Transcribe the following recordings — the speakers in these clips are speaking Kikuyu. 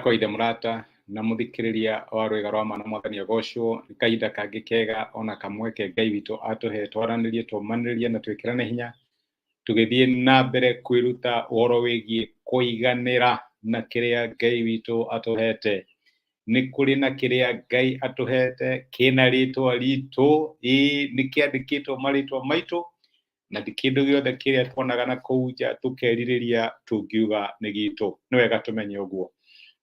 Akwa ithe mũrata na mũthikĩrĩria wa rwĩga rwa mana, Mwathani agocwo. Nĩ kahinda kangĩ kega ona kamweke Ngai witũ atũhe twaranĩrie, tũmanĩrĩrie na twĩkĩrane hinya tũgĩthiĩ na mbere kwĩruta ũhoro wĩgiĩ kũiganĩra na kĩrĩa Ngai witũ atũhete. Nĩ kũrĩ na kĩrĩa Ngai atũhete kĩna rĩtwa ritũ, ĩĩ nĩ kĩandĩkĩtwo marĩtwa maitũ, na ti kĩndũ gĩothe kĩrĩa tuonaga na kũu nja tũkerirĩria tũngiuga nĩ gitũ. Nĩ wega tũmenye ũguo.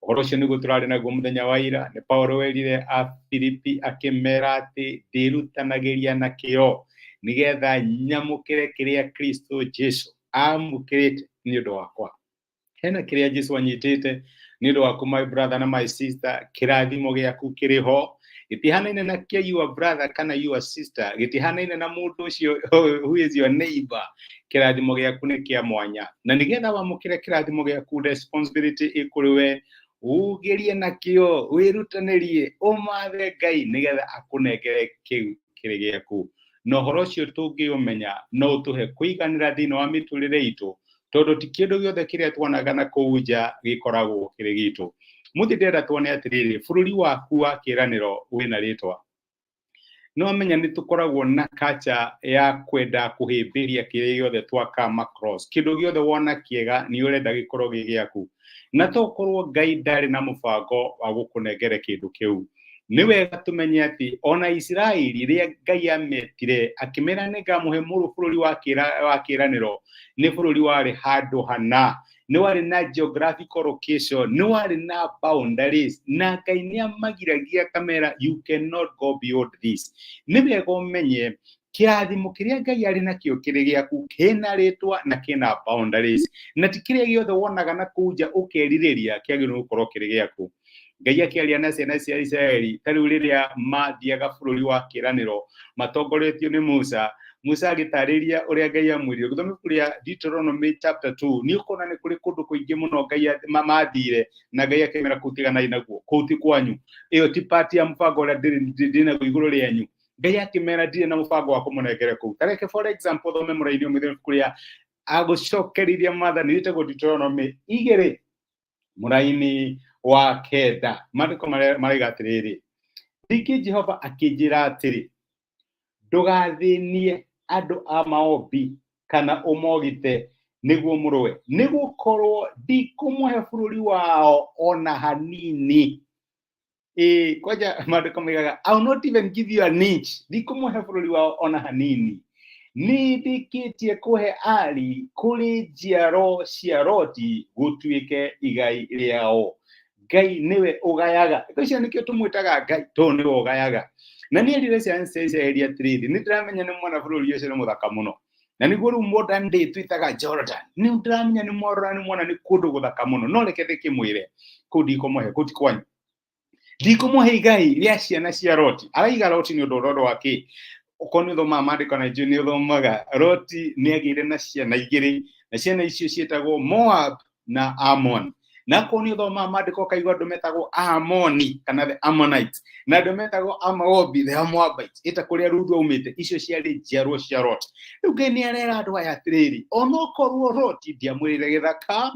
Ũhoro ũcio nĩguo tũrarĩ naguo mũthenya wa ira. Nĩ Paulo werire a Filipi akĩmera atĩ ndĩrutanagĩria na kĩyo nĩgetha nyamũkĩre kĩrĩa Kristo Jesu amũkĩrĩte nĩ ũndũ wakwa. Hena kĩrĩa Jesu anyitĩte nĩ ũndũ waku, my brother na my sister. Kĩrathimo gĩaku kĩrĩ ho, gĩtihanaine na kĩa your brother kana your sister, gĩtihanaine na mũndũ ũcio who is your neighbor. Kĩrathimo gĩaku nĩ kĩa mwanya, na nĩgetha wamũkĩre kĩrathimo gĩaku, responsibility ĩkũrĩ we. Ugerie na kĩo, wĩrutanĩrie, ũmathe Ngai nĩgetha akũnengere kĩu kĩrĩ gĩaku. Na ũhoro ũcio tũngĩũmenya no ũtũhe kũiganĩra thĩinĩ wa mĩtũrĩre itũ, tondũ ti kĩndũ gĩothe kĩrĩa tuonaga na kũu nja gĩkoragwo kĩrĩ gitũ. Mũthĩ ndĩrenda tuone atĩrĩrĩ, bũrũri waku wa kĩĩranĩro wĩna rĩtwa. No amenya nĩ tũkoragwo na culture ya kwenda kũhĩmbĩria kĩrĩa gĩothe twa come across. Kĩndũ gĩothe wona kĩega nĩ ũrenda gĩkorwo gĩ gĩaku, na tokorwo Ngai ndarĩ na mũbango wa gũkũnengere kĩndũ kĩu. Nĩ wega tũmenye atĩ ona Isiraeli, rĩrĩa Ngai ametire akĩmera nĩ ngamũhe mũrũ bũrũri wa kĩĩranĩro, nĩ bũrũri warĩ handũ hana, nĩ warĩ na geographical location, nĩ warĩ na boundaries, na Ngai nĩ amagiragia akamera, "You cannot go beyond this." Nĩ wega ũmenye kĩrathimo kĩrĩa Ngai arĩ nakĩo kĩrĩ gĩaku kĩna rĩtwa na kĩna boundaries, na ti kĩrĩa gĩothe wonaga na kũu nja ũkerirĩria kĩagĩrĩirwo gũkorwo kĩrĩ gĩaku. Ngai akĩaria na ciana cia Isiraeli ta rĩu rĩrĩa mathiaga bũrũri wa kĩĩranĩro matongoretio nĩ Musa, Musa agĩtarĩria ũrĩa Ngai amwĩrire. Ũgĩthoma ibuku rĩa Deuteronomy chapter 2, nĩ ũkuona nĩ kũrĩ kũndũ kũingĩ mũno Ngai mathire na Ngai akĩmera, "Kũu tiganai naguo, kũu ti kwanyu, ĩyo ti part ya mũbango ũrĩa ndĩ naguo igũrũ rĩanyu." Ngai akĩmera, "Ndirĩ na mũbango wa kũmũnengere kũu." Ta reke, for example, thome mũraini ũmwe ibuku rĩa agũcokerithia maathani rĩtagwo Deuteronomy 2 mũraini wa 9. Maandĩko maraiga atĩrĩrĩ, "Ningĩ Jehova akĩnjĩra atĩrĩ, ndũgathĩnie andũ a Maobi kana ũmogite nĩguo mũrũe, nĩ gũkorwo ndikũmũhe bũrũri wao ona hanini." Ĩĩ, kwanja maandĩko maigaga, "I will not even give you an inch." Ndikũmũhe bũrũri wao ona hanini. Nĩ ndĩkĩtie kũhe Ari kũrĩ njiaro cia Loti gũtuĩke igai rĩao. Ngai nĩwe ũgayaga. Ũcio nĩkĩo tũmwĩtaga Ngai, tondũ nĩwe ũgayaga. Na nĩ erire ciana cia Isiraeli atĩrĩrĩ, nĩ ndĩramenya nĩ mwana bũrũri ũcio nĩ mũthaka mũno, na nĩguo rĩu modern day twĩtaga Jordan. Nĩ ndĩramenya nĩ mwarora, nĩ mwana nĩ kũndũ gũthaka mũno, no reke ndĩkĩmwĩre, kũu ndikũmũhe, kũu ti kwanyu, ndikũmũhe igai rĩa ciana cia Loti. Araiga Loti nĩ ũndũ ũrĩa wa kĩ? Okorwo nĩ ũthomaga maandĩko na njũĩ nĩ ũthomaga, Loti nĩ agĩire na ciana igĩrĩ, na ciana icio ciĩtagwo Moab na Amon. Na akorwo nĩ ũthomaga maandĩko ũkaigua andũ metagwo Amoni kana the Ammonites, na andũ metagwo Amaobi, the Moabites, ĩta kũrĩa Ruthu aumĩte. Icio ciarĩ njiarwo cia Lot. Rĩu Ngai nĩ arera andũ aya atĩrĩrĩ, onokorwo Loti ndiamwĩrĩire gĩthaka,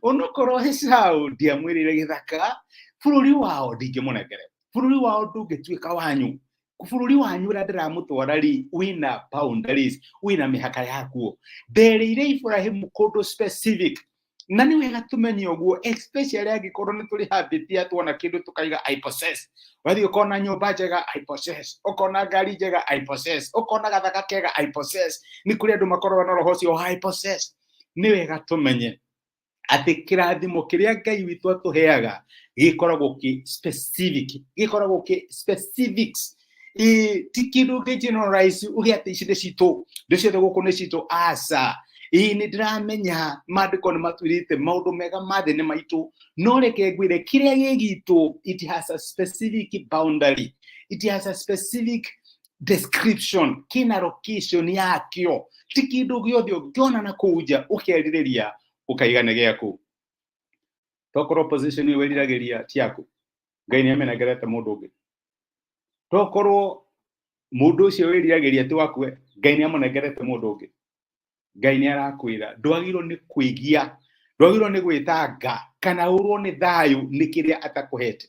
onokorwo Esau ndiamwĩrĩire gĩthaka, bũrũri wao ndingĩmũnengere, bũrũri wao ndũngĩtuĩka wanyu. Bũrũri wanyu ũrĩa ndĩramũtwara rĩ, wĩna boundaries, wĩna mĩhaka yakuo. Nderĩire Ibrahimu kũndũ specific, na nĩ wega tũmenye ũguo, especially angĩkorwo nĩ tũrĩ habit ya tuona kĩndũ tũkaiga, "I possess." Wathiĩ ũkona nyũmba njega, "I possess." Ũkona ngari njega, "I possess." Ũkona gathaka kega, "I possess." Nĩ kũrĩ andũ makoragwo na roho ũcio wa "I possess." Nĩ wega tũmenye atĩ kĩrathimo kĩrĩa Ngai witũ atũheaga gĩkoragwo kĩ specific, gĩkoragwo kĩ specifics. Ĩ ti kĩndũ ũngĩ generalize uge atĩ ici nĩ citũ, indo ciothe gũkũ nĩ citũ. Aca. Ĩ nĩ ndĩramenya maandĩko nĩ matwĩrĩte maũndũ mega ma thĩ nĩ maitũ, no reke ngwĩre, kĩrĩa gĩ gitũ, it has a specific boundary, it has a specific description, kĩna location yakĩo. Ti kĩndũ gĩothe ũngĩona na kũu nja ũkerirĩria ũkaiga nĩ gĩaku. Tokorwo position ĩyo wĩriragĩria ti yaku, Ngai nĩ amenengerete mũndũ ũngĩ. Tokorwo mũndũ ũcio wĩriragĩria ti waku, Ngai nĩ amũnengerete mũndũ ũngĩ. Ngai nĩ arakwĩra ndwagĩrĩirwo nĩ kwĩgia, Ndwagĩrĩirwo nĩ gwĩtanga kana ũrwo nĩ thayũ nĩ kĩrĩa atakũhete.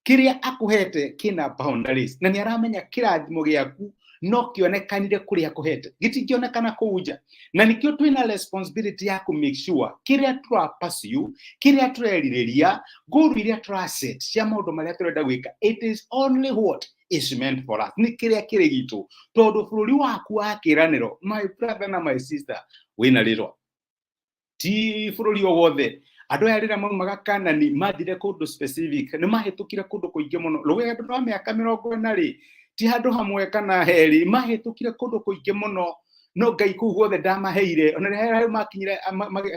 Kĩrĩa akũhete kĩna boundaries, na nĩ aramenya kĩrathimo gĩaku no kĩonekanire kũrĩa akũhete, gĩtingĩonekana kũu nja. Na nĩkĩo twĩna responsibility ya kũ make sure kĩrĩa tũra pursue, kĩrĩa tũrerirĩria, goal iria tũra set cia maũndũ marĩa tũrenda gwĩka, it is only what is meant for us, nĩ kĩrĩa kĩrĩ gitũ. Tondũ bũrũri waku wa kĩĩranĩro, my brother na my sister, wĩna rĩrwa, ti bũrũri o wothe. Andũ aya rĩrĩa maumaga Kanani mathire kũndũ specific, nĩ mahĩtũkire kũndũ kũingĩ mũno. Rũgendo rwa mĩaka 40 rĩ, ti handũ hamwe kana herĩ, mahĩtũkire kũndũ kũingĩ mũno, no Ngai kũu guothe ndamaheire. Ona rĩrĩa makinyire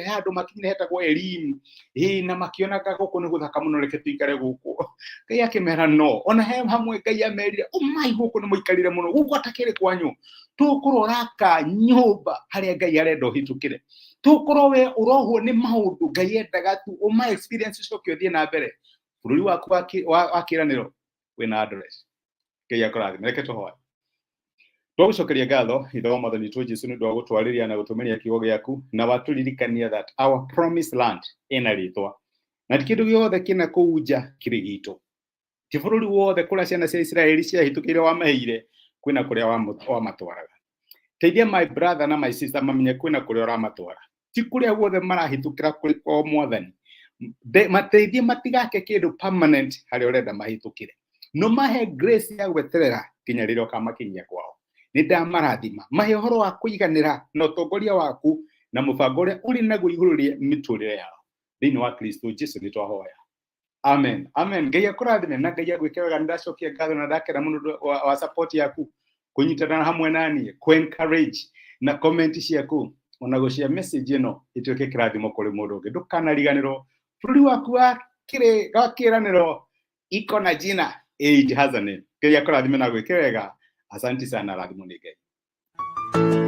he handũ makinyire hetagwo Elim, ĩ na makĩonaga gũkũ nĩ gũthaka mũno, reke tũikare gũkũ. Ngai akĩmera no. Ona he hamwe Ngai amerire, ũmai gũkũ nĩ mũikarire mũno, gũkũ atakĩrĩ kwanyu, tũkũrora ka nyũmba harĩa Ngai arenda ũhĩtũkĩre. Tũkorwo we ũrohwo nĩ maũndũ, Ngai endaga tu ũma experience, ũcoke ũthiĩ na mbere. Bũrũri waku wa kĩĩranĩro wĩna address. Ngai akũrathime. Reke tũhoe. Twagũcokeria ngatho, Ithe wa Mwathani witũ Jesu, nĩ ũndũ wa gũtwarĩria na gũtũmĩria kiugo gĩaku, na watũririkania that our promised land ĩna rĩtwa, na ti kĩndũ gĩothe kĩna kũu nja kĩrĩ gitũ. Ti bũrũri wothe kũrĩa ciana cia Isiraeli ciahĩtũkĩire wamaheire, kwĩna kũrĩa wamatwaraga. Teithia my brother na my sister mamenye kwĩna kũrĩa ũramatwara, ti kũrĩa guothe marahĩtũkĩra kũrĩ kwa Mwathani. Mateithie matigake kĩndũ permanent harĩa ũrenda mahĩtũkĩre, no mahe grace ya gweterera nginya rĩrĩa ũkamakinyia kwao. Nĩ ndamarathima, mahe ũhoro wa kũiganĩra na ũtongoria waku na mũbango ũrĩa ũrĩ naguo igũrũ rĩa mĩtũrĩre yao. Thĩinĩ wa Kristo Jesu nĩ twahoya, amen, amen. Ngai akũrathime na Ngai agwĩke wega. Nĩ ndacokia ngatho na ndakena mũno ũndũ wa support yaku, kũnyitana hamwe naniĩ, kũ encourage na comment ciaku, ona gũcia message ĩno ĩtuĩke kĩrathimo kũrĩ mũndũ ũngĩ. Ndũkanariganĩrwo bũrũri waku wa wa kĩĩranĩro iko na jina. It has a name. Ngai akũrathime na gwĩke wega. Asante sana, rathimo nĩ Ngai.